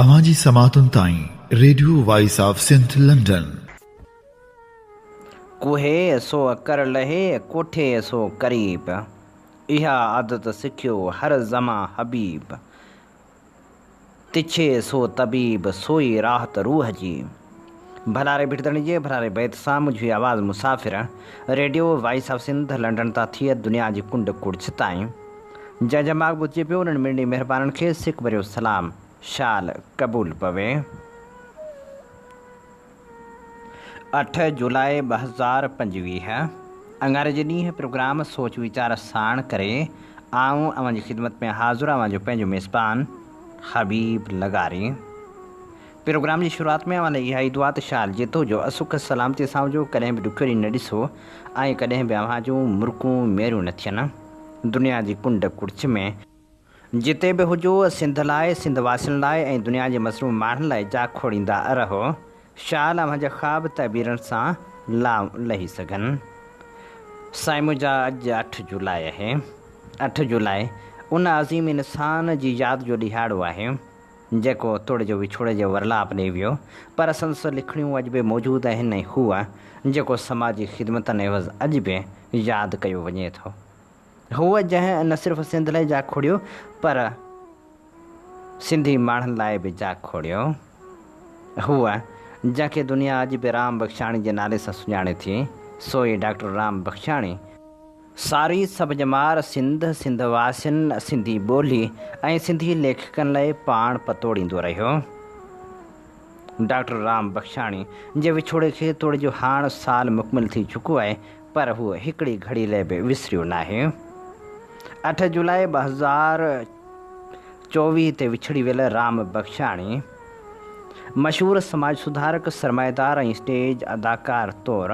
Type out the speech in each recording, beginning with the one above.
اوهان جي سماعتن تائين radio voice of Sindh London. ڪوهي سو ڪر لهي، ڪوٺي سو قريب. اها عادت سکيو هر زمان حبيب. تڇي سو طبيب، سوئي راحت روح جي. ڀلاري ڀٽ ڌڻي جي ڀلاري بيت سان منهنجي آواز مسافر radio voice of Sindh London تان ٿي دنيا جي ڪنڊ ڪڙڇ تائين جنهن جا ماڳ ٻڌجي پيو انهن مڙني مهربانن کي سڪ ڀريو سلام شال قبول پوي. اٺ جولاء 2025 اڱاري جي ڏينهن پروگرام سوچ ويچار ساڻ ڪري آئون اوهان جي خدمت ۾ حاضر اوهان جو پنهنجو ميزبان حبيب لغاري. پروگرام جي شروعات ۾ اوهان لاء اها ئي دعا ته شال جيتو جو سک سلامتي سان هجو، ڪڏهن به ڏکيو ڏينهن نه ڏسو ۽ ڪڏهن به اوهان جون مرڪون ميريون نه ٿين. دنيا جي ڪنڊ ڪڙڇ ۾، جتي به هجو، سنڌ لاء، سنڌ واسين لاء ۽ دنيا جي مظلوم ماڻهن لاء جاکوڙيندا رهو. شال اوهان جا خواب تعبيرن سان لائون لهي سگهن. سائين منهنجا اڄ اٺ جولاء آهي. اٺ جولاء ان عظيم انسان جي ياد جو ڏهاڙو آهي. جيڪو توڙي جو وڇوڙي جو ورلاپ ڏئي ويو، پر سندس لکڻيون اڄ به موجود آهن ۽ هو جيڪو سماجي خدمتن عيوض اڄ به ياد ڪيو وڃي ٿو. هو جنهن نه صرف سنڌ لاء جاکوڙيو پر سنڌي ماڻهن لاء به جاکوڙيو. هو جنهن کي دنيا اڄ به رام بخشاڻي جي نالي سان سڃاڻي ٿي، سو ئي ڊاڪٽر رام بخشاڻي. ساري سڀ ڄمار سنڌ، سنڌ واسين، سنڌي ٻولي ۽ سنڌي ليکڪن لاء پاڻ پتوڙيندو رهيو. ڊاڪٽر رام بخشاڻي جي وڇوڙي کي توڙي جو هاڻ سال مڪمل ٿي چڪو آهي پر هو هڪڙي گهڙي لاء به وسريو ناهي. اٺ جولاء 2024 تي وڇڙي ويل رام بخشاڻي مشهور سماج سڌارڪ، سرمائيدار ۽ اسٽيج اداڪار طور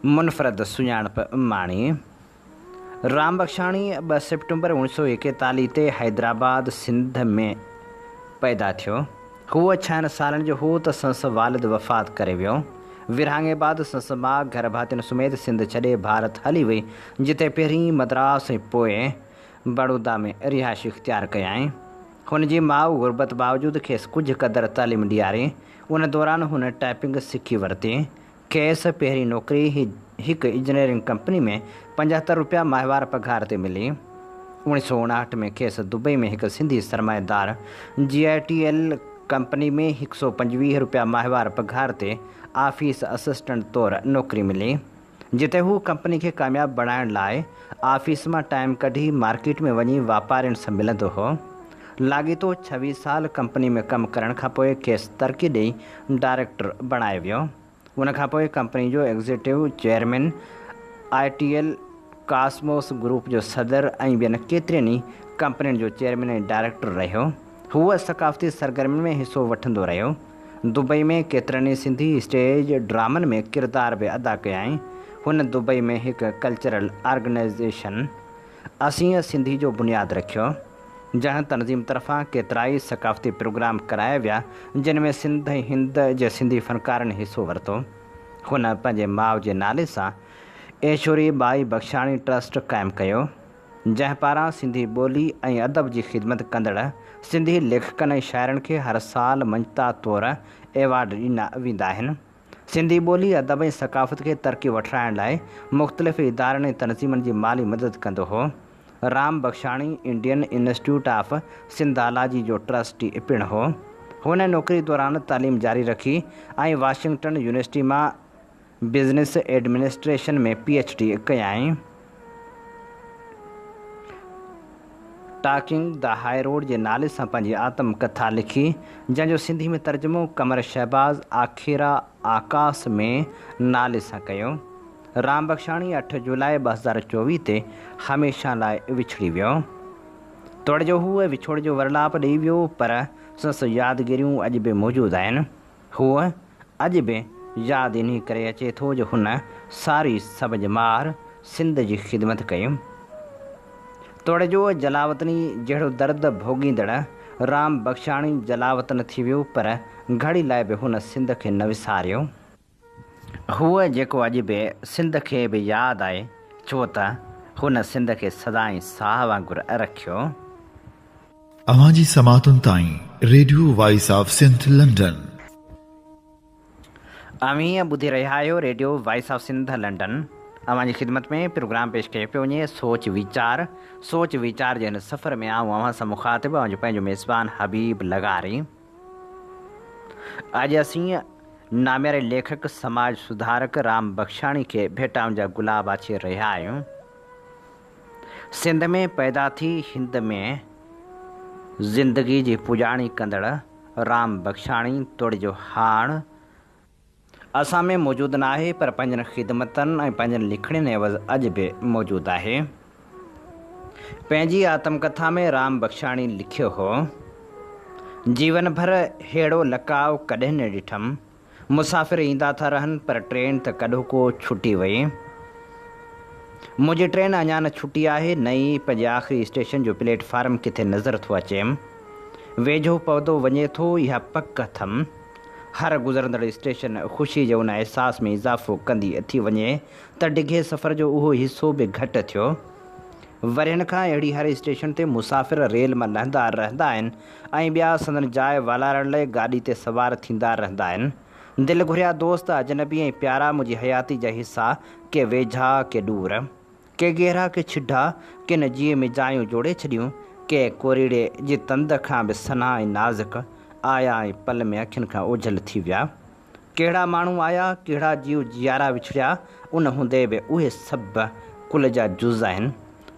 منفرد سڃاڻپ ماڻي. رام بخشاڻي ٻه سيپٽمبر اوڻيھ سو ايڪيتاليھ تي حيدرآباد، سنڌ ۾ پيدا ٿيو. هو ڇهن سالن جو هو ته سندس والد وفات ڪري ويو. ورهاڱي بعد سندس ماء گهر ڀاتين سميت سنڌ ڇڏي ڀارت هلي وئي، جتي پهرين مدراس ۽ پوء بڙودا ۾ رهائش اختيار ڪيائين. هن جي ماء غربت باوجود کيس ڪجهه قدر تعليم ڏياري. ان دوران هن ٽائپنگ سکي ورتي. کيس پهرين نوڪري هڪ انجنيئرنگ ڪمپني ۾ 75 روپيا ماهوار پگهار تي ملي. اوڻيھ سو اڻاهٺ ۾ کيس دبئي ۾ هڪ سنڌي سرمائيدار جي آء ٽي ايل ڪمپني ۾ هڪ سو 25 روپيا ماهوار پگهار تي آفيس اسسٽنٽ طور نوڪري ملي، جتي هو ڪمپني کي ڪامياب بڻائڻ لاء آفيس مان ٽائيم ڪڍي مارڪيٽ ۾ وڃي واپارين سان ملندو هو. لاڳيتو 26 سال ڪمپني ۾ ڪم ڪرڻ کانپوء کيس ترقي ڏئي ڊائريڪٽر بڻايو ويو. ان کانپوء ڪمپني جو executive chairman, I T L Cosmos group جو صدر ۽ ٻين ڪيترين ئي ڪمپنين جو چيئرمين ۽ ڊائريڪٽر رهيو. هو ثقافتي سرگرمين ۾ حصو وٺندو رهيو. دبئي ۾ ڪيترن ئي سنڌي اسٽيج ڊرامن ۾ ڪردار به ادا ڪيائين. هن دبئي ۾ هڪ ڪلچرل آرگنائيزيشن اسين سنڌي جو بنياد رکيو، جنهن تنظيم طرفان ڪيترائي ثقافتي پروگرام ڪرايا ويا، جن ۾ سنڌ ۽ هند جي سنڌي فنڪارن حصو ورتو. هن پنهنجي ماء جي نالي سان ايشوري ٻائي بخشاڻي ٽرسٽ قائم ڪيو، جنهن پاران سنڌي ٻولي ۽ ادب جي خدمت ڪندڙ سنڌي ليکڪن ۽ شاعرن کي هر سال مڃتا طور ايوارڊ ڏنا ويندا آهن. سنڌي ٻولي، ادب ۽ ثقافت کي ترقي وٺرائڻ لاء مختلف ادارن ۽ تنظيمن جي مالي مدد ڪندو هو. Ram Bakhshani Indian institute of Sindhology جو ٽرسٽي پڻ هو. هن نوڪري دوران تعليم جاري رکي ۽ واشنگٽن يونيورسٽي مان business administration ۾ P H D ڪيائين. ٽاڪنگ the high road جي نالي سان پنهنجي آتم ڪٿا لکي، جنهن جو سنڌي ۾ ترجمو قمر شهباز آکيرا آڪاس ۾ نالي سان ڪيو. رام بخشاڻي اٺ جولاء 2024 تي هميشه لاء وڇڙي ويو. توڙي جو هو وڇوڙي جو ورلاپ ڏئي ويو پر سندس يادگيريون اڄ به موجود آهن. هو اڄ به ياد انهي ڪري اچي ٿو جو هن ساري سڀ ڄمار سنڌ جي خدمت ڪئي. توڙي جو جلاوطني جهڙو درد ڀوڳيندڙ رام بخشاڻي جلاوطن ٿي ويو پر گهڙي لاء به هن سنڌ کي نه وساريو. هو جيڪو اڄ به سنڌ کي به ياد آهي ڇو ته هن سنڌ کي سدائين ساهه وانگر رکيو. اوهان جي سماعتن تائين radio voice of Sindh London. اوهين ٻڌي رهيا آهيو radio voice of Sindh London. اوهان جي خدمت ۾ پروگرام پيش ڪيو پيو وڃي سوچ ويچار. سوچ ويچار جي هن سفر ۾ آئون اوهان سان مخاطب اوهان جو پنهنجو ميزبان حبيب لغاري. اڄ اسين نامياري ليکڪ سماج سڌارڪ رام بخشاڻي کي ڀيٽائن جا گلاب آڇي رهيا آهيون. سنڌ ۾ پيدا ٿي هند ۾ زندگي جي پڄاڻي ڪندڙ رام بخشاڻي توڙي جو هاڻ اسان ۾ موجود ناهي پر پنهنجن خدمتن ۽ پنهنجن لکڻين عيوض اڄ به موجود آهي. پنهنجي آتم ڪٿا ۾ رام بخشاڻي لکيو هو، جيون ڀر ههڙو لقاء ڪڏهن نه ڏٺم. مسافر ايندا ٿا رهن پر ٽرين ته ڪڏهوڪو ڇٽي وئي. منهنجي ٽرين اڃا نه ڇٽي آهي نه ئي پنهنجي آخري اسٽيشن جو پليٽ فارم ڪٿي نظر ٿو اچيم. ويجهو پوندو وڃي ٿو اها پڪ اٿم. هر گذرندڙ اسٽيشن خوشي جي ان احساس ۾ اضافو ڪندي ٿي وڃي ته ڊگهي سفر جو اهو حصو به گهٽ ٿيو. ورهين کان اهڙي هر اسٽيشن تي مسافر ريل مان لهندا رهندا آهن ۽ ٻيا سندن جاء والارڻ لئه گاڏي تي سوار ٿيندا رهندا آهن. دل گهريا دوست، اجنبي ۽ پيارا منهنجي حياتي جا حصا، ڪي ويجها ڪي ڏور، ڪي گهرا ڪي ڇڊا، ڪن جيء ۾ جايون جوڙي ڇڏيون، ڪي ڪوريئڙي جي تند کان به سنها ۽ نازڪ، آيا ۽ پل ۾ اکين کان اوجهل ٿي ويا. ڪهڙا ماڻهو آيا، ڪهڙا جيو جيارا وڇڙيا، ان هوندي به اهي سڀ ڪل جا جز آهن.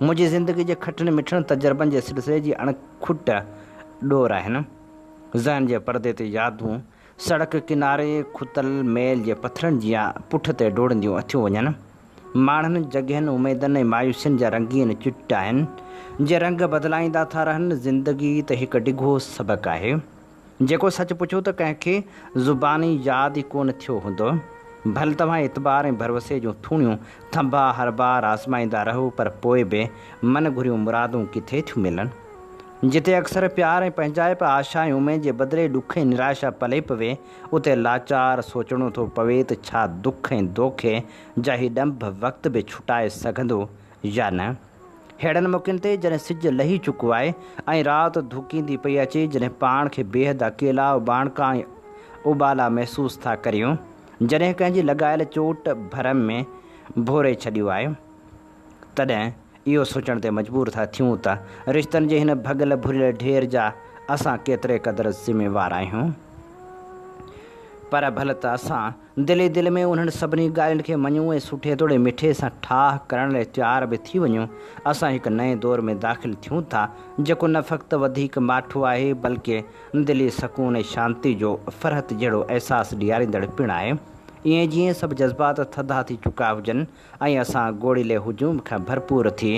منهنجي زندگي جي کٽن مٺن تجربن جي سلسلي جي اڻ کٽ ڏور آهن. ذهن جي پردي تي يادون سڙڪ ڪناري کتل ميل جي پٿرن جيان پٺ تي ڊوڙنديون اٿيون وڃن. ماڻهن، جڳهين، اميدن ۽ مايوسين جا رنگين چٽ آهن، جي رنگ بدلائيندا ٿا رهن. زندگي ته هڪ ڊگهو سبق آهي. جيڪو سچ پڇو ته ڪنهن کي زباني ياد ئي ڪونه ٿيو هوندو. ڀل توهان اعتبار ۽ ڀروسي جون ٿوڻيون ٿنڀا هر بار آزمائيندا رهو پر پوء به من گهريون مرادون ڪٿي ٿيون ملن. جتي اڪثر پيار ۽ پنهنجائپ، آشا ۽ اميد جي بدلي ڏک ۽ نراشا پلئه پوي، اتي لاچار سوچڻو ٿو پوي ته ڇا دک ۽ دوکي جا هي ڏنڀ وقت به ڇٽائي سگهندو يا نه؟ ههڙن موقعن تي جڏهن سج لهي چڪو آهي ۽ رات ڌوڪيندي پئي اچي، جڏهن پاڻ کي بيحد اڪيلا، اٻاڻڪا ۽ اٻالا محسوس ٿا ڪريون، جڏهن ڪنهن جي لڳايل چوٽ ڀرم ۾ ڀوري ڇڏيو آهي، تڏهن اهو سوچڻ تي مجبور ٿا ٿيون ته رشتن جي هن ڀڳل ڀريل ڍير جا اسان ڪيتري قدر ذميوار آهيون. پر ڀل ته اسان دل ئي دل ۾ انهن سڀني ڳالهين کي مڃون ۽ سٺي توڙي مٺي سان ٺاهه ڪرڻ لاء تيار به ٿي وڃون، اسان هڪ نئين دور ۾ داخل ٿيون ٿا، جيڪو نه فقط وڌيڪ ماٺو آهي، بلڪه دلي سڪون ۽ شانتي جو فرحت جهڙو احساس ڏياريندڙ پڻ آهي. ائين جيئن سڀ جذبات ٿڌا ٿي چڪا هجن ۽ اسان گوڙيلي هجوم کان ڀرپور ٿي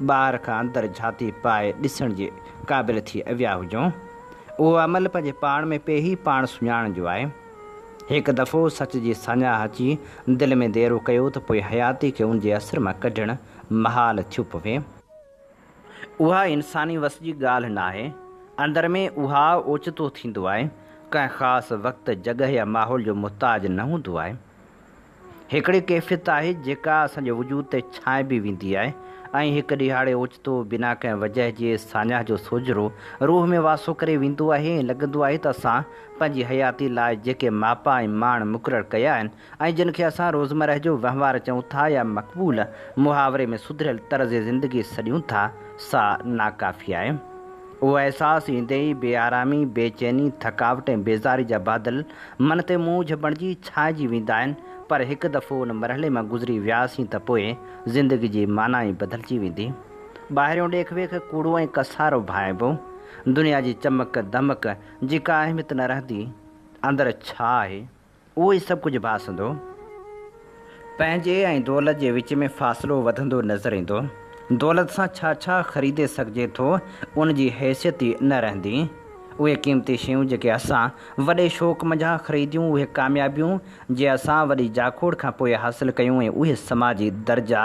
ٻاهر کان اندر جهاتي پائي ڏسڻ جي قابل ٿي ويا هجون. اهو عمل پنهنجي پاڻ ۾ پيهي پاڻ سڃاڻڻ جو آهي. هڪ دفعو سچ جي ساڃاهه اچي دل ۾ ديرو ڪيو ته پوء حياتي کي ان جي اثر مان ڪڍڻ محال ٿيو پوي. اها انساني وس جي ڳالهه ناهي. اندر ۾ اهاء اوچتو ٿيندو آهي. ڪنهن خاص وقت، جڳهه يا ماحول جو محتاج نه هوندو آهي. هڪڙي ڪيفيت آهي جيڪا اسان جي وجود تي ڇانئبي ويندي آهي ۽ هڪ ڏهاڙي اوچتو بنا ڪنهن وجهه جي ساڃاهه جو سوجهرو روح ۾ واسو ڪري ويندو آهي ۽ لڳندو آهي ته اسان پنهنجي حياتي لاء جيڪي ماپا ۽ ماڻ مقرر ڪيا آهن ۽ جن کي اسان روزمرهه جو وهنوار چئون ٿا يا مقبول محاوري ۾ سڌريل طرز زندگي سڏيون ٿا سا ناڪافي آهي. اهو احساس ايندي ئي بي آرامي، بي چيني، ٿڪاوٽ ۽ بيزاري جا بادل من تي مونجهه بڻجي ڇانئجي ويندا آهن، پر هڪ دفعو ان مرحلي مان گذري وياسين ته پوء زندگي جي معنيٰ ئي بدلجي ويندي. ٻاهريون ڏيک ويک ڪوڙو ۽ ڪسارو ڀانئبو. دنيا جي چمڪ دمڪ جي ڪا اهميت نه رهندي. اندر ڇا آهي؟ اهو ئي سڀ ڪجهه ڀاسندو. پنهنجي ۽ دولت جي وچ ۾ فاصلو وڌندو نظر ايندو. دولت سان ڇا ڇا خريدي سگهجي ٿو، ان جي حيثيت ئي نه رهندي. اهي قيمتي شيون جيڪي اسان وڏي شوق منجهان خريديون، اهي ڪاميابيون جي اسان وڏي جاکوڙ کان پوء حاصل ڪيون ۽ اهي سماجي درجا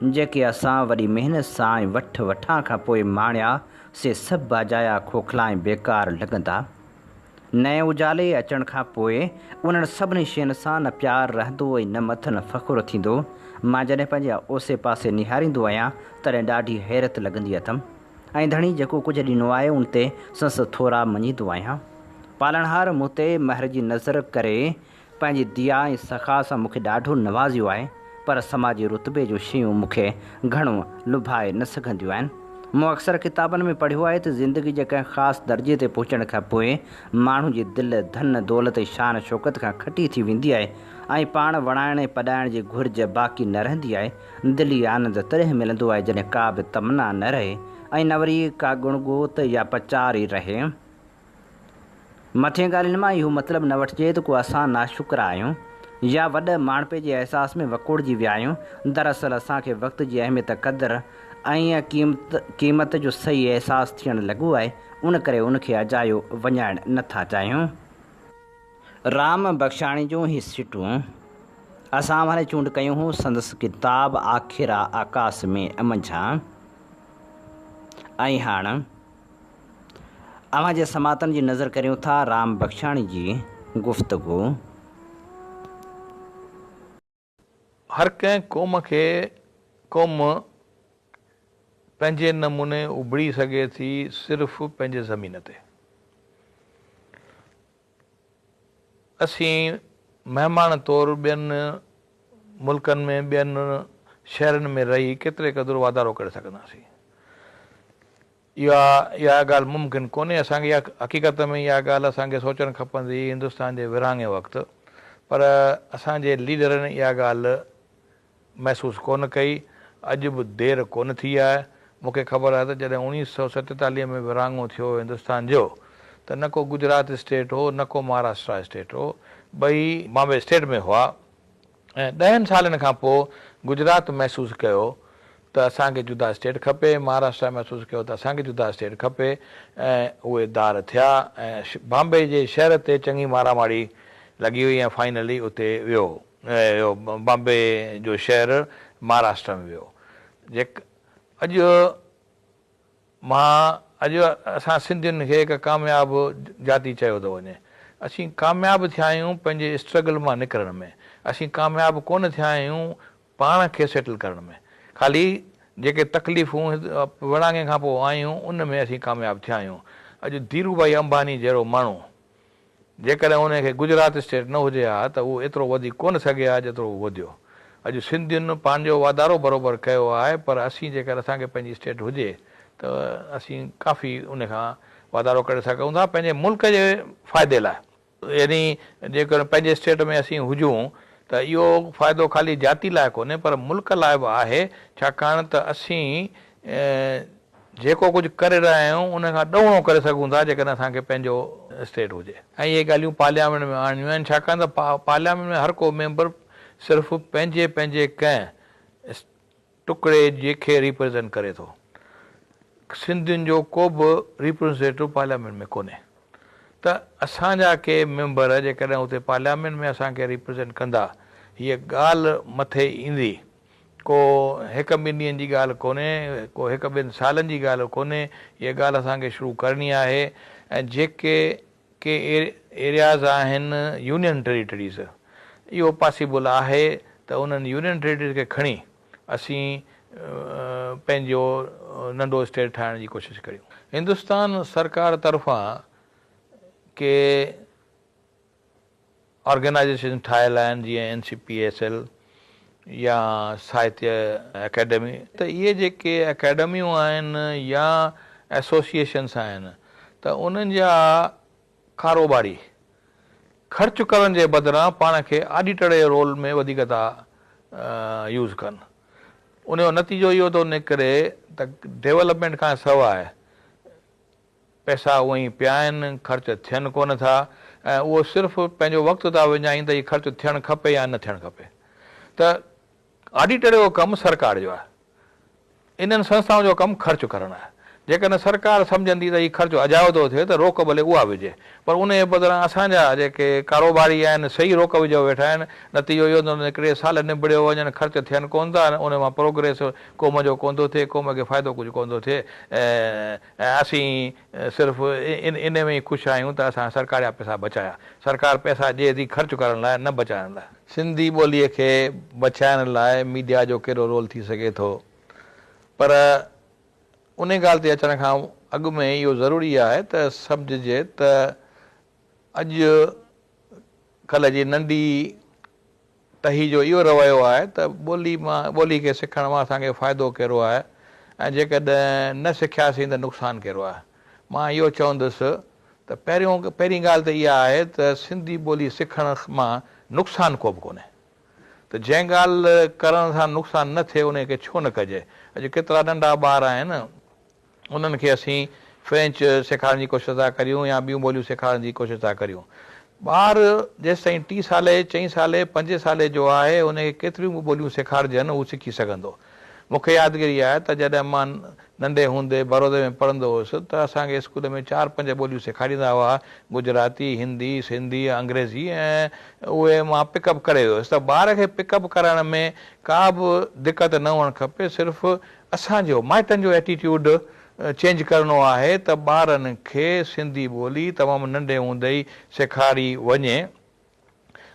جيڪي اسان وڏي محنت سان ۽ وٺ وٺان کان پوء ماڻيا، سي سڀ اجايا کوکلا ۽ بيڪار لڳندا. نئين اجالي اچڻ کان پوء انهن سڀني شين سان نه پيار رهندو ۽ نه مٿن فخر ٿيندو. مان جڏهن پنهنجي اوسي پاسي نهاريندو آهيان، تڏهن ڏاڍي حيرت لڳندي اٿم ۽ ڌڻي جيڪو ڪجهه ڏنو آهي ان تي سندس ٿورا مڃيندو آهيان. پالڻهار مون تي مهر جي نظر ڪري پنهنجي ديا ۽ سخا سان مون کي ڏاڍو نوازيو آهي، پر سماجي رتبي جون شيون مون کي گهڻو لڀائي نه سگهنديون آهن. مون اڪثر ڪتابن ۾ پڙهيو آهي ته زندگي جي ڪنهن خاص درجي تي پهچڻ کان پوء ماڻهو جي دل ڌن، دولت ۽ شان شوڪت کان کٽي ٿي ويندي آهي ۽ پاڻ وڻائڻ ۽ پڏائڻ جي گهرج باقي نه رهندي آهي. دلي آنند تڏهن ملندو آهي جڏهن ڪا به تمنا نه رهي ۽ نه وري ڪا ڳڻ ڳوت يا پچار ئي رهي. مٿين ڳالهين مان اهو مطلب نه وٺجي ته ڪو اسان ناشڪرا آهيون يا وڏ ماڻهپي جي احساس ۾ وڪوڙجي ويا آهيون. دراصل اسان کي وقت جي اهميت، قدر ۽ قيمت جو صحيح احساس ٿيڻ لڳو آهي، ان ڪري ان کي اجايو وڃائڻ نه ٿا چاهيون. رام بخشاڻي جون هي سٽون اسان اوهان لاء چونڊ ڪيون هيون سندس ڪتاب آکيرا آڪاس ۾ منجهان ۽ هاڻ اوهان جي سماعتن جي نظر ڪريون ٿا رام بخشاڻي جي گفتگو. هر ڪنهن قوم کي قوم پنهنجي نموني اڀري سگهي ٿي صرف پنهنجي زمين تي. اسين مهمان طور ٻين ملڪن ۾ ٻين شهرن ۾ رهي ڪيتري قدر واڌارو ڪري سگهنداسين. اها اها ڳالهه ممڪن ڪونهي. اسان کي اها حقيقت ۾ اها ڳالهه اسان کي سوچڻ کپندي هئي هندستان جي ورهاڱي وقت پر اسان جي ليڊرن اها ڳالهه محسوس ڪونه ڪئي. اڄ به دير ڪونه ٿي آهي. مون کي خبر آهي ته جڏهن 1947 ۾ ورهاڱو ٿيو هندستان جو ته نه ڪو گجرات اسٽيٽ هو نه ڪو مهاراشٽرا اسٽيٽ هو ٻئي بامبي اسٽيٽ ۾ هئا. ۽ ڏهن سالن کان پوء گجرات محسوس ڪيو ته اسان کي جدا اسٽيٽ کپي، مهاراشٽرا محسوس ڪيو ته اسان کي جدا اسٽيٽ کپي ۽ اهي ڌار ٿيا ۽ بامبي جي شهر تي چڱي مارا ماري لڳي وئي ۽ فائنلي اتي ويو اهو بامبي جو شهر مهاراشٽرا ۾ ويو جيڪ اڄ مان اڄ اسان سنڌين کي هڪ ڪامياب جاتي چيو ٿو وڃي. اسين ڪامياب ٿيا آهيون پنهنجي اسٽرگل مان نڪرڻ ۾. اسين ڪامياب ڪونه ٿيا آهيون پاڻ کي سيٽل ڪرڻ ۾. خالي جيڪي تڪليفون ورهاڱي کان پوء آيون ان ۾ اسين ڪامياب ٿيا آهيون. اڄ ڌيرو ڀائي امباني جهڙو ماڻهو جيڪڏهن ان کي گجرات اسٽيٽ نه هجي ها ته اهو ايترو وڌي ڪونه سگهي ها جيترو هو وڌيو. اڄ سنڌين پنهنجو واڌارو بروبر ڪيو آهي پر اسين جيڪر اسان کي پنهنجي اسٽيٽ هجي ته اسين ڪافي ان کان واڌارو ڪري سگهون ٿا پنهنجي ملڪ جي فائدي لاء. يعني جيڪڏهن پنهنجي اسٽيٽ ۾ اسين هجون ته اهو فائدو خالي جاتي لاء ڪونهي پر ملڪ لاء به آهي ڇاڪاڻ ته اسين جيڪو ڪجهه ڪري رهيا آهيون ان کان ڏهوڻو ڪري سگهون ٿا جيڪڏهن اسان کي پنهنجو اسٽيٽ هجي. ۽ اهي ڳالهيون پارليامينٽ ۾ آڻڻيون آهن ڇاڪاڻ ته پارليامينٽ ۾ هر ڪو ميمبر صرف پنهنجي پنهنجي ڪنهن ٽڪڙي جي کي ريپريزنٽ ڪري ٿو. سنڌين جو ڪو به ريپريزنٽيٽو پارليامينٽ ۾ ڪونهي ته اسان جا ڪي ميمبر جيڪڏهن اتي پارليامينٽ ۾ اسان کي ريپريزنٽ ڪندا هيء ڳالهه مٿي ايندي ڪو هڪ ٻن ڏينهن جي ڳالهه ڪونهي، ڪو هڪ ٻن سالن جي ڳالهه ڪونهي، هيء ڳالهه اسان کي شروع ڪرڻي آهي ۽ جيڪي ڪي ايرياز آهن يونين ٽيريٽريز اهو پاسيبل آهي ته انهن يونين ٽيريٽريز کي کڻي اسين پنهنجو ننڍو اسٽيٽ ٺاهڻ جي ڪوشش ڪريون. هندستان سرڪار طرفان ڪي آرگنائيزيشن ٺاهيل آهن جيئن N C P S L يا ساهتيه اڪيڊمي ته اهي جيڪي اڪيڊميون آهن يا ايسوسيئيشنس آهن ته انهن جا ڪاروباري خرچ ڪرڻ جي بدران پاڻ کي آڊيٽر جي رول ۾ وڌيڪ ٿا يوز ڪن ان جو نتيجو اهو ٿو نڪري ته ڊولپمينٽ کان سواء پئسا اونئن ئي پيا آهن، خرچ ٿين ڪونه ٿا ۽ اهو صرف پنهنجو وقت ٿا وڃائين ته هي خرچ ٿيڻ کپي يا نه ٿيڻ کپي ته آڊيٽر جو ڪم سرڪار جو آهي، انهن سنسٿائن جو ڪم خرچ ڪرڻ آهي. جيڪڏهن سرڪار سمجهندي ته هي خرچ اجايو ٿو ٿئي ته روڪ ڀلي اها وجهي پر ان جي بدران اسان جا جيڪي ڪاروباري آهن سي ئي روڪ وجهيو ويٺا آهن، نتيجو اهو ٿو نڪري سال نبڙيو وڃن خرچ ٿين ڪونه ٿا ان مان پروگريس قوم جو ڪونه ٿو ٿئي، قوم کي فائدو ڪجهه ڪونه ٿو ٿئي ۽ ۽ اسين صرف ان ۾ ئي خوش آهيون ته اسان سرڪار جا پئسا بچايا. سرڪار پئسا ڏئي ٿي خرچ ڪرڻ لاء نه بچائڻ لاء. سنڌي ٻوليء کي بچائڻ لاء ميڊيا جو ڪهڙو رول ٿي سگهي ٿو؟ پر انهي ڳالهه تي اچڻ کان اڳ ۾ اهو ضروري آهي ته سمجهجي ته اڄ ڪلهه جي ننڍي ٽهي جو اهو رويو آهي ته ٻولي مان ٻولي کي سکڻ مان اسان کي فائدو ڪهڙو آهي ۽ جيڪڏهن نه سکياسين ته نقصان ڪهڙو آهي. مان اهو چوندس ته پهريون پهرين ڳالهه ته اها آهي ته سنڌي ٻولي سکڻ مان نقصان ڪو به ڪونهي ته جنهن ڳالهه ڪرڻ سان نقصان نه ٿئي انهي کي ڇو نه ڪجي. اڄ ڪيترا ننڍا ٻار آهن انهن کي اسين فرينچ سيکارڻ جي ڪوشش ٿا ڪريون يا ٻيون ٻوليون سيکارڻ جي ڪوشش ٿا ڪريون. ٻار جيستائين ٽي سالي، چئين سالي، پنجين سالي جو آهي ان کي ڪيتريون به ٻوليون سيکارجن هو سکي سگهندو. مون کي يادگيري آهي ته جڏهن مان ننڍي هوندي بڙودي ۾ پڙهندو هوس ته اسان کي اسڪول ۾ چار پنج ٻوليون سيکاريندا هئا، گجراتي، هندي، سنڌي، انگريزي ۽ اهي مان پڪ اپ ڪري ويو هوس ته ٻار کي پڪ اپ ڪرڻ ۾ ڪا به دقت نه هئڻ کپي صرف اسان جو مائٽن جو ايٽيٽيوڊ چينج ڪرڻو آهي ته ٻارن کي سنڌي ٻولي تمام ننڍي هوندي ئي سيکاري وڃي.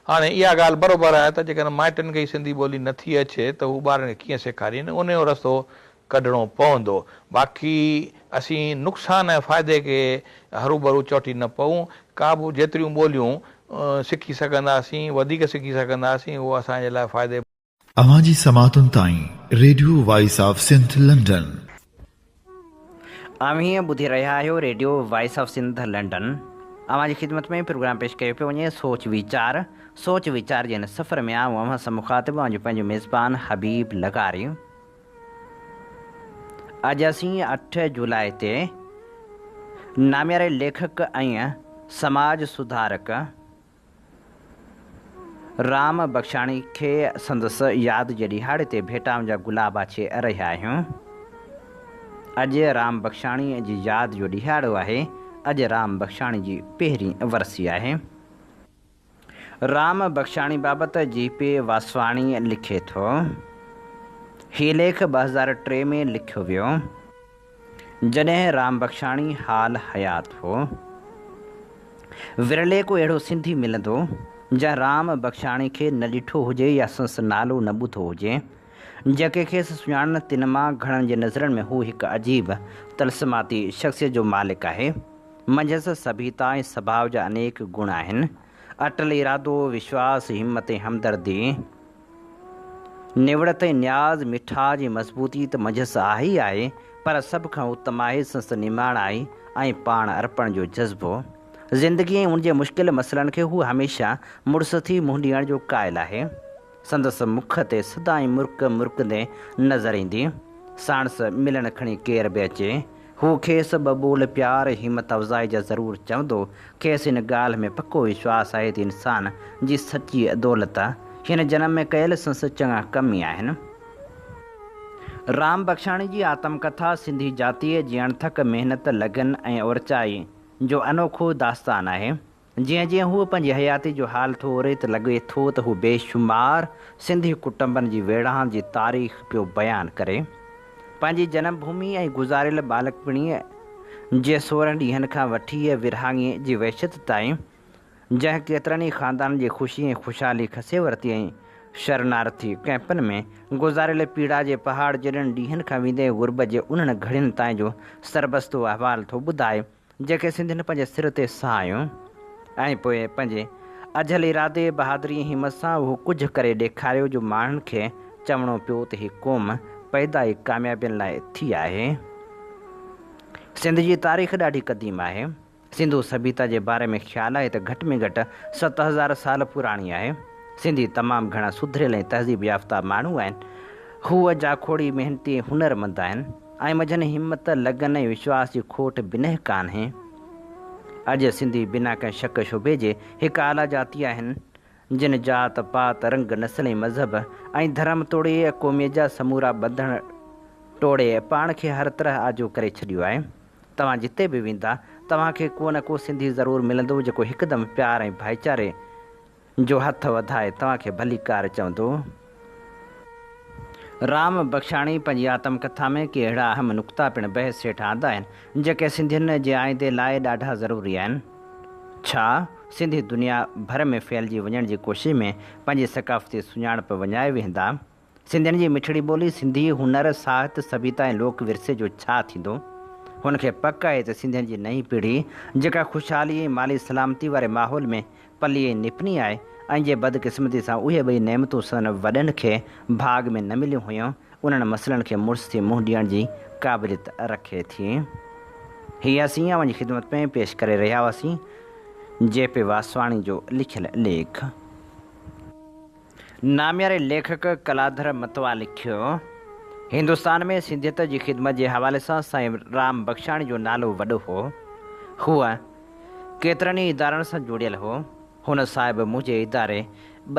هاڻي اها ڳالهه بروبر آهي ته جيڪڏهن مائٽن کي ئي سنڌي ٻولي نٿي اچي ته هو ٻارن کي ڪيئن سيکارين، ان جو رستو ڪڍڻو پوندو. باقي اسين نقصان ۽ فائدي کي هروڀرو چوٽي نه پئون، ڪا به جيتريون ٻوليون سکي سگهنداسين، وڌيڪ سکي سگهنداسين، اهو اسان جي لاء فائدي. اوهان جي سماعتن تائين radio voice of Sindh London. اوهين ٻڌي رهيا آهيو radio voice of Sindh London. اوهان جي خدمت ۾ پروگرام پيش ڪيو پيو وڃي سوچ ويچار. سوچ ويچار جي هن سفر ۾ آئون اوهان سان مخاطب اوهان جو پنهنجو ميزبان حبيب لغاري. اڄ اسين اٺ جولاء تي نامياري ليکڪ ۽ سماج سڌارڪ، رام بخشاڻي کي سندس ياد جي ڏهاڙي تي ڀيٽائن جا گلاب آڇي رهيا آهيون. اڄ رام بخشاڻي جي ياد جو ڏهاڙو آهي. اڄ رام بخشاڻي جي پهرين ورسي آهي. رام بخشاڻي بابت جي پي واسواڻي لکي ٿو. هي ليک 2003 ۾ لکيو ويو. جڏهن رام بخشاڻي حال حيات هو. ورلي ڪو اهڙو سنڌي ملندو، جنهن رام بخشاڻي کي نه ڏٺو هجي يا سندس نالو نه ٻڌو هجي. جيڪي کيس سڃاڻن تن مان گهڻن جي نظرن ۾ هو هڪ عجيب طلسماتي شخصيت جو مالڪ آهي. منجهس سڀيتا ۽ سڀاء جا انيڪ گڻ آهن. اٽل ارادو، وشواس، همت ۽ همدردي. نوڙت ۽ نياز، مٺاج ۽ مضبوطي ته منجهس آهي ئي آهي، پر سڀ کان اتم آهي سندس نماڻائي ۽ پاڻ ارپڻ جو جذبو. زندگي ۽ ان جي مشڪل مسئلن کي هو هميشه مڙس ٿي منهن ڏيڻ جو قائل آهي. سندس مک تي سدائين مرڪ مرڪندي نظر ايندي. ساڻس ملڻ کڻي ڪير به اچي، هو کيس ٻه ٻول پيار ۽ همت افزائي جا ضرور چوندو. کيس ان ڳالهه ۾ پڪو وشواس آهي ته انسان جي سچي دولت هن جنم ۾ ڪيل سندس چڱا ڪم ئي آهن. رام بخشاڻي جي آتم ڪٿا سنڌي جاتيء جي اڻٿڪ محنت، لگن ۽ اورچائي جو انوکو داستان آهي. جيئن جيئن هو پنهنجي حياتي جو حال ٿو اوري ته لڳي ٿو ته هو بي شمار سنڌي ڪٽنبن جي ويڙهاند جي تاريخ پيو بيان ڪري. پنهنجي جنم ڀومي ۽ گذاريل ٻالڪپڻي جي 16 ڏينهن کان وٺي ورهاڱي جي وحشت تائين جنهن ڪيترن ئي خاندانن جي خوشي ۽ خوشحالي کسي ورتي ۽ شرنارٿي ڪئمپن ۾ گذاريل پيڙا جي پهاڙ جيڏن ڏينهن کان ويندي غربت جي انهن گهڙين تائين جو سربستو احوال ٿو ٻڌائي جيڪي سنڌين پنهنجي سر تي سهايون ۽ پوء پنهنجي اجهل ارادي، بهادري ۽ همت سان اهو ڪجهه ڪري ڏيکاريو جو ماڻهن کي چوڻو پيو ته هي قوم پيدا ئي ڪاميابين لاء ٿي آهي. سنڌ جي تاريخ ڏاڍي قديم آهي. سنڌو سڀيتا جي باري ۾ خيال آهي ته گهٽ ۾ گهٽ 7000 سال پراڻي آهي. سنڌي تمام گهڻا سڌريل ۽ تهذيب يافته ماڻهو آهن. هو جاکوڙي، محنتي ۽ هنرمند آهن. ۽ منجهن همت، لگن ۽ وشواس جي کوٽ بنهه ڪانهي. اڄ سنڌي بنا ڪنهن شڪ شبهي جي هڪ اعليٰ جاتي آهن، جن جات، پات، رنگ، نسل ۽ مذهب ۽ ڌرم توڙي قوميت جا سمورا ٻنڌڻ ٽوڙي پاڻ کي هر طرح آجو ڪري ڇڏيو آهي. توهان جتي به ويندا، توهان کي ڪو نه ڪو سنڌي ضرور ملندو جيڪو هڪدم پيار ۽ ڀائيچاري جو هٿ وڌائي توهان کي ڀليڪار چوندو. رام بخشاڻي پنهنجي آتم ڪٿا ۾ ڪي اهڙا اهم نقطا پڻ بحث هيٺ آندا آهن، جيڪي سنڌين جي آئيندي لاء ڏاڍا ضروري آهن. ڇا سنڌي دنيا ڀر ۾ ڦهلجي وڃڻ جي ڪوشش ۾ پنهنجي ثقافتي سڃاڻپ وڃائي ويهندا؟ سنڌين جي مٺڙي ٻولي، سنڌي هنر، ساهت، سڀيتا ۽ لوڪ ورثي جو ڇا ٿيندو؟ هن کي پڪ آهي ته سنڌين جي نئين پيڙهي، جيڪا خوشحالي ۽ مالي سلامتي واري ماحول ۾ پلي ۽ نپني آهي ۽ جي بدقسمتي سان اهي ٻئي نعمتون سندن وڏن کي ڀاڳ ۾ نه مليون هيون، انهن مسئلن کي مڙس ٿي منهن ڏيڻ جي قابليت رکي ٿي. هي اسين اوهان جي خدمت ۾ پيش ڪري رهيا هئاسين جي پي واسواڻي جو لکيل ليک. نامياري ليکڪ ڪلاڌر متوا لکيو، هندستان ۾ سنڌيت جي خدمت جي حوالي سان سائين رام بخشاڻي جو نالو وڏو هو. هو ڪيترن ئي ادارن سان جوڙيل هو. هن صاحب منهنجي اداري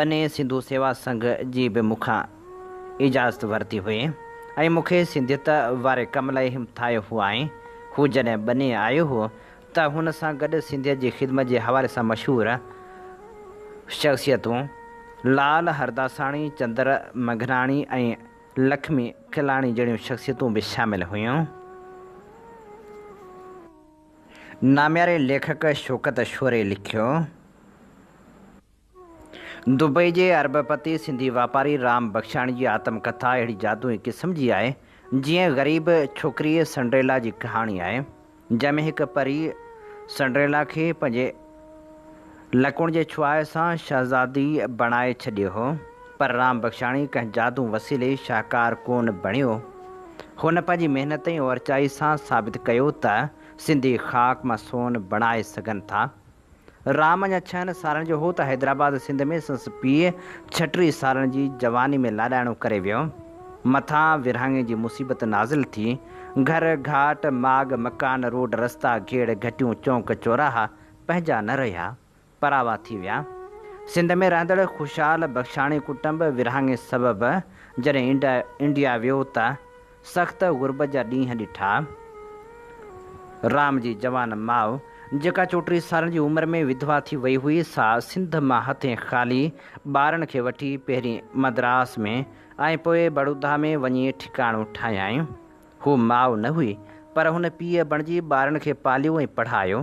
ٻني سنڌو سيوا سنگهه جي به مون کان اجازت ورتي هئي ۽ مون کي سنڌيت واري ڪم لاء همٿايو هئائين. هو جڏهن ٻني آيو هو ته هن سان گڏ سنڌيت جي خدمت جي حوالي سان مشهور شخصيتون لال هرداساڻي، چندر منگهناڻي ۽ لکمي کلاڻي جهڙيون شخصيتون به شامل هيون. نامياري ليکڪ شوڪت شوري لکيو. دبئي جي ارب پتي سنڌي واپاري رام بخشاڻي جي آتم ڪٿا اهڙي جادوئي قسم جي آهي، جيئن غريب ڇوڪريء سنڊريلا جي ڪهاڻي آهي، جنهن ۾ هڪ پري سنڊريلا کي پنهنجي لڪڻ جي ڇهاء سان شهزادي بڻائي ڇڏيو هو، پر رام بخشاڻي ڪنهن جادو وسيلي شاهڪار ڪونه بڻيو. هن پنهنجي محنت ۽ اورچائي سان ثابت ڪيو ته سنڌي خاڪ مان سون بڻائي سگهن ٿا. رام اڃا ڇهن سالن جو هو ته حيدرآباد سنڌ ۾ سندس پيء 36 سالن جي جواني ۾ لاڏاڻو ڪري ويو. مٿان ورهاڱي جي مصيبت نازل ٿي. گهر، گهاٽ، ماڳ، مڪان، روڊ رستا، گهيڙ، گهٽيون، چونڪ، چوراها پنهنجا نه رهيا. پراوا ٿي ويا. سنڌ ۾ رهندڙ خوشحال بخشاڻي ڪٽنب ورهاڱي سبب جڏهن انڊيا ويو ته سخت غربت جا ڏينهن ڏٺا. رام جي جوان ماء، جيڪا 34 سالن جي عمر ۾ وڌوا ٿي وئي هئي، سا سنڌ مان هٿين خالي ٻارن کي وٺي پهرين مدراس ۾ ۽ پوء بڙودا ۾ وڃي ٺڪاڻو ٺاهيائين. هوء ماء نه هئي، پر هن پيء بڻجي ٻارن کي پاليو ۽ پڙهايو.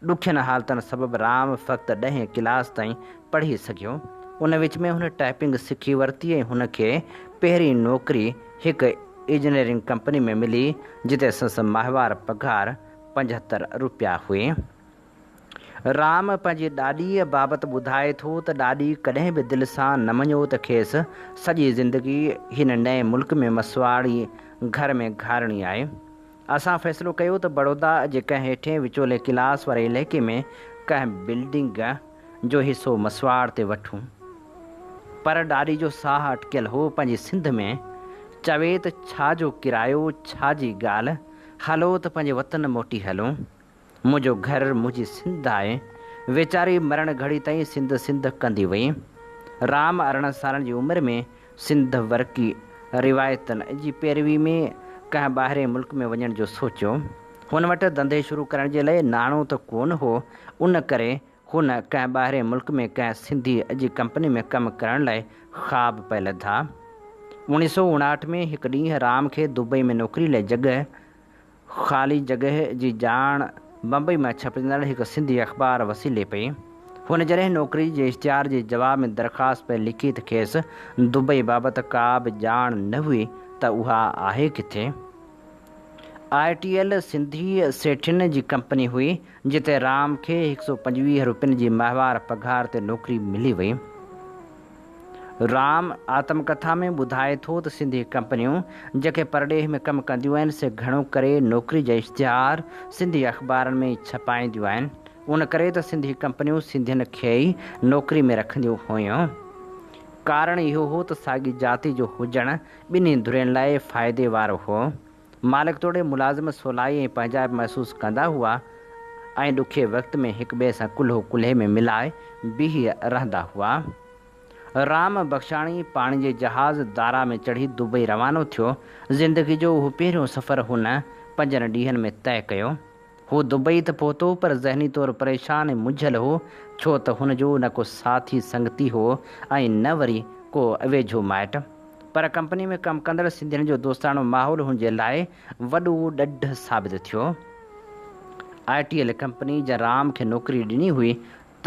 ڏکين حالتن سبب رام فقط ڏهين ڪلاس تائين پڙهي سگهيو. ان وچ ۾ هن ٽائپنگ سکي ورتي ۽ هن کي پهرين نوڪري هڪ اجنيئرنگ ڪمپني ۾ ملي جتي سندس ماهوار پگهار 75 روپيا هئي. رام پنهنجي ڏاڏيء بابت ٻڌائي ٿو ته ڏاڏي ڪڏهن به دل سان نه مڃيو ته کيس سڄي زندگي هن نئين ملڪ ۾ مسواڙي گهر ۾ گهارڻي آهي. اسان فيصلو ڪيو ته بڙودا جي ڪنهن هيٺين وچولي ڪلاس واري علائقي ۾ ڪنهن بلڊنگ جو حصو مسواڙ تي وٺون. پر ڏاڏي جو ساهه اٽڪيل هو پنهنجي سنڌ ۾. چوي ته ڇا جو ڪرايو، ڇا جي ڳالهه، هلو ته پنهنجي وطن موٽي هلون. منهنجو گهر منهنجي سنڌ آهي. ويچاري مرڻ گهڙي تائين سنڌ سنڌ ڪندي وئي. رام 18 سالن جي عمر ۾ سنڌ ورڪي روايتن جي پيروي ۾ ڪنهن ٻاهرئين ملڪ ۾ وڃڻ جو سوچيو. هن وٽ ڌنڌي شروع ڪرڻ جي لئه ناڻو ته ڪونه هو، ان ڪري هن ڪنهن ٻاهرئين ملڪ ۾ ڪنهن سنڌيء جي ڪمپني ۾ ڪم ڪرڻ لئه خواب پئي لڌا. 1959 ۾ هڪ ڏينهن رام کي دبئي ۾ نوڪري لئه جڳهه خالي جڳهه جي ڄاڻ بمبئي مان ڇپجندڙ هڪ سنڌي اخبار وسيلي پئي. هن جڏهن نوڪري جي اشتهار جي جواب ۾ درخواست پئي لکي ته کيس دبئي بابت ڪا به ڄاڻ نه هئي ته اها آهي ڪٿي. آء ٽي ايل سنڌي سيٺين جي ڪمپني هئي، جتي رام کي 125 روپين جي ماهوار پگهار تي نوڪري ملي وئي. رام آتم ڪٿا ۾ ٻڌائي ٿو ته سنڌي ڪمپنيون جيڪي پرڏيهه ۾ ڪم ڪنديون آهن سي گهڻو ڪري نوڪري جا اشتهار سنڌي اخبارن ۾ ئي ڇپائينديون آهن ان ڪري ته سنڌي ڪمپنيون سنڌين کي ئي نوڪري ۾ رکنديون هيون. ڪارڻ اهو هو ته ساڳي جاتي جو هجڻ ٻنهي ڌرين لاء فائدي وارو هو. مالڪ توڙي ملازم سولائي ۽ پنهنجائپ محسوس ڪندا هئا ۽ ڏکئي وقت ۾ هڪٻئي سان ڪلهو ڪلهي ۾ ملائي بيهي رهندا هئا. رام بخشاڻي پاڻي جي جهاز دارا ۾ چڙهي دبئي روانو ٿيو. زندگي جو اهو پهريون سفر هن پنجن ڏينهن ۾ طئي ڪيو. هو دبئي ته پهتو پر ذهني طور پريشان ۽ منجهيل هو ڇو ته هن جو نه ڪو ساٿي سنگتي هو ۽ نه وري ڪو ويجهو مائٽ. پر ڪمپني ۾ ڪم ڪندڙ سنڌين جو دوستاڻو ماحول هن جي لاء وڏو ڏڍ ثابت ٿيو. آء ٽي ايل ڪمپني جنهن رام کي نوڪري ڏني هئي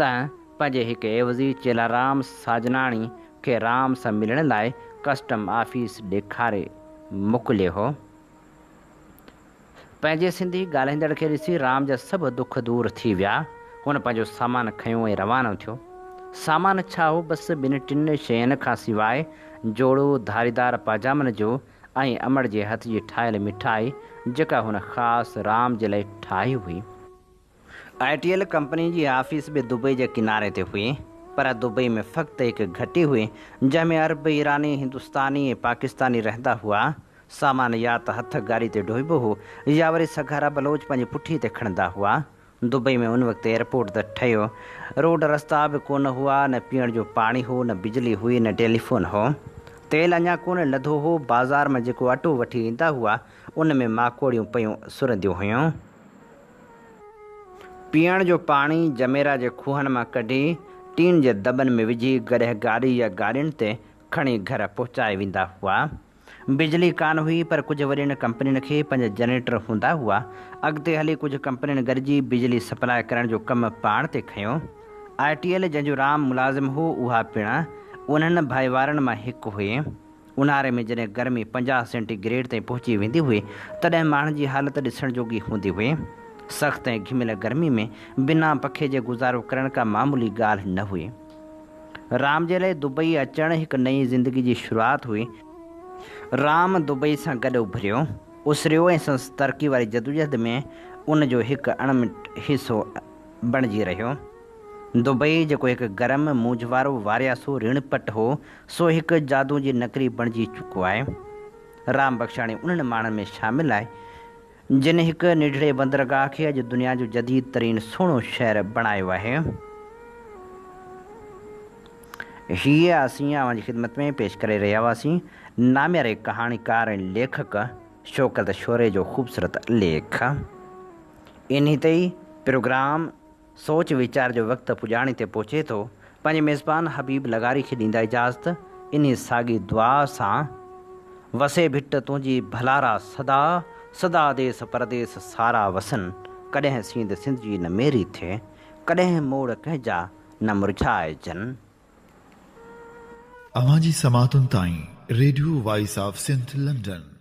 تنهن پنهنجي هڪ عيوضي چيلارام ساجناڻي کي رام سان ملڻ لاء ڪسٽم آفيس ڏيکاري موڪليو هو. پنهنجي سنڌي ڳالهائيندڙ کي ڏسي رام جا سڀ دک دور ٿي ويا. هن پنهنجو سامان کنيو ۽ روانو ٿيو. سامان ڇا هو بس ٻن ٽن شين کان سواء جوڙو ڌاريدار پاجامن جو ۽ امڙ جي هٿ جي ٺاهيل مٺائي جيڪا هن خاص رام جي لاء ٺاهي هئي. آء ٽي ايل ڪمپني جي آفيس به دبئي جي ڪناري تي هئي، پر دبئي ۾ فقط هڪ گهٽي هئي، جنهن ۾ عرب، ايراني، هندستاني ۽ پاڪستاني رهندا هئا. سامان يا ته هٿ گاڏي تي ڍوئبو هو يا وري سگهارا بلوچ پنهنجي پٺي تي کڻندا هئا. دبئي ۾ ان وقت ايئرپورٽ ته ٺهيو، روڊ رستا به ڪونه هئا، نه پيئڻ جو پاڻي هو، نه بجلي هئي، نه ٽيليفون هو. تيل اڃا ڪونه لڌو هو، بازار مان جيڪو اٽو وٺي ايندا هئا، ان ۾ ماڪوڙيون پيون سرنديون هيون. پيئڻ جو پاڻي جميرا جي کوهن مان ڪڍي ٽين جي دٻن ۾ وجهي گڏهه گاڏي يا گاڏين تي کڻي گهر پهچائي ويندا هئا. بجلي ڪانه هئي پر ڪجهه وڏين ڪمپنين کي پنهنجا جنريٽر هوندا هئا. اڳتي هلي ڪجهه ڪمپنين گڏجي بجلي سپلاء ڪرڻ جو ڪم پاڻ تي کنيو. آء ٽي ايل جنهن جو رام ملازم هو اها پڻ انهن ڀائيوارن مان هڪ هئي. اونهاري ۾ جڏهن گرمي 50 سينٽي گريڊ تائين پهچي ويندي هئي، تڏهن ماڻهن جي حالت ڏسڻ جوڳي هوندي هئي. سخت ۽ گهميل گرمي ۾ بنا پکي جي گذارو ڪرڻ ڪا معمولي ڳالهه نه هئي. رام جي لاء دبئي اچڻ هڪ نئين زندگي جي شروعات هئي. رام دبئي سان گڏ اڀريو، اسريو ۽ سندس ترقي واري جدوجهد ۾ ان جو هڪ اڻمٽ حصو بڻجي رهيو. دبئي، جيڪو هڪ گرم، مونجهه وارو، وارياسو رڻ پٽ هو، سو هڪ جادو جي نگري بڻجي چڪو آهي. رام بخشاڻي انهن ماڻهن ۾ شامل آهي، جن هڪ ننڍڙي بندرگاهه کي اڄ دنيا جو جديد ترين سهڻو شهر بڻايو آهي. هيء اسين اوهان جي خدمت ۾ پيش ڪري رهيا هئاسين نامياري ڪهاڻيڪار ۽ ليکڪ شوڪت شوري جو خوبصورت ليک. انهي تي ئي پروگرام سوچ ويچار جو وقت پڄاڻي تي پهچي ٿو، پنهنجي ميزبان حبيب لغاري کي ڏيندا اجازت، انهي ساڳي دعا سان، وسي ڀٽ تنهنجي ڀلارا سدا، سدا ديس پرديس سارا وسن، ڪڏهن سينڌ سنڌ جي نه ميري ٿئي، ڪڏهن موڙ ڪنهن جا نه مرجهائجن. اوهان جي سماعتن تائين radio voice of Sindh London.